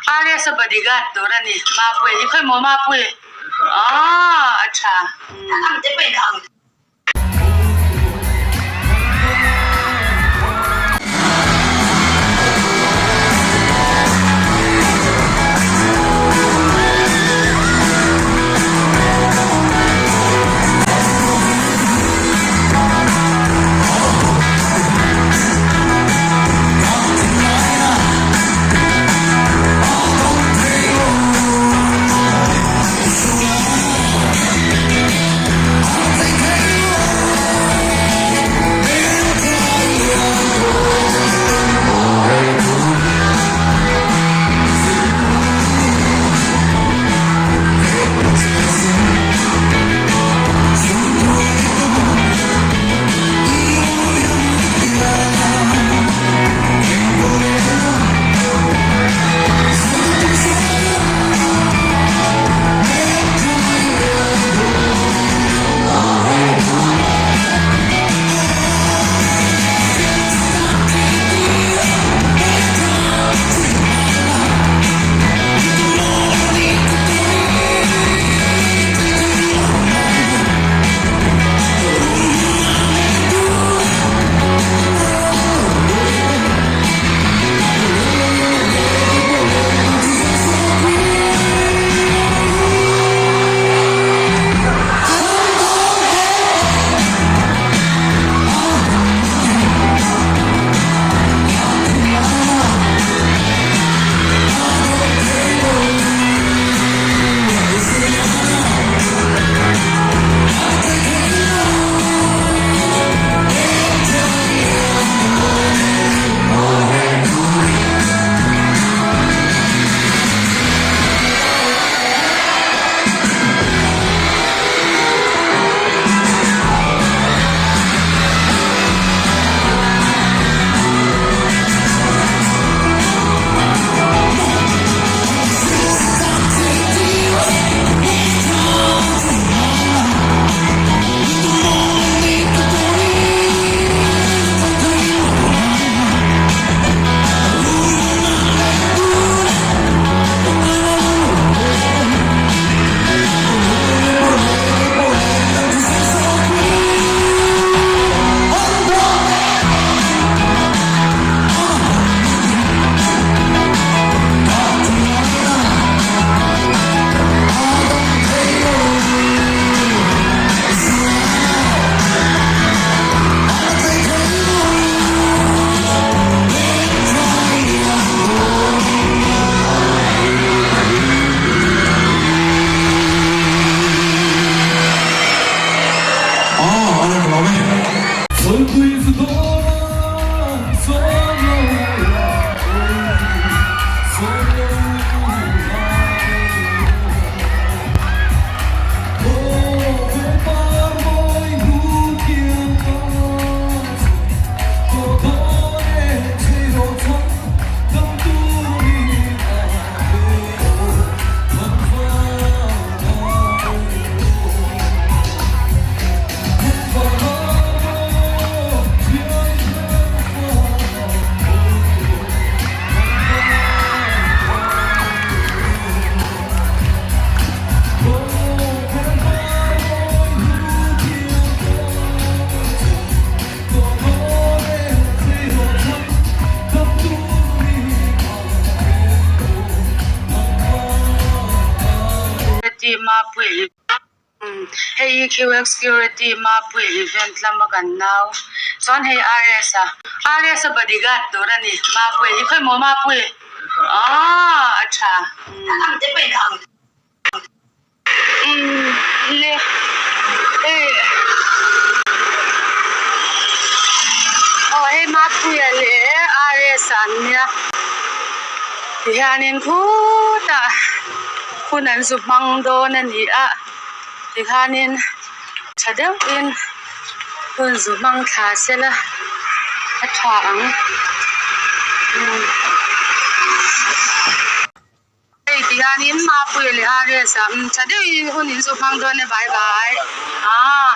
RS a bodyguard tur a ni Mapui hi khawi maw Mapui aw a tha. Hei hi QX Security Mapui event lama kan nau chuan hei RS a RS a bodyguard tur a ni Mapui hi khawi maw Mapui aw a tha. Umm le hei aw hei Mapuia leh RS a an nia tihianin khutah hun an zu hmang dawn a ni a tikhanin tha deuhin hun zu hmang thla sela a tha ang umm. Hei ti hianin Mapuia leh RS ah tha deuhin hun in zu hmang dawn e bye bye aaa.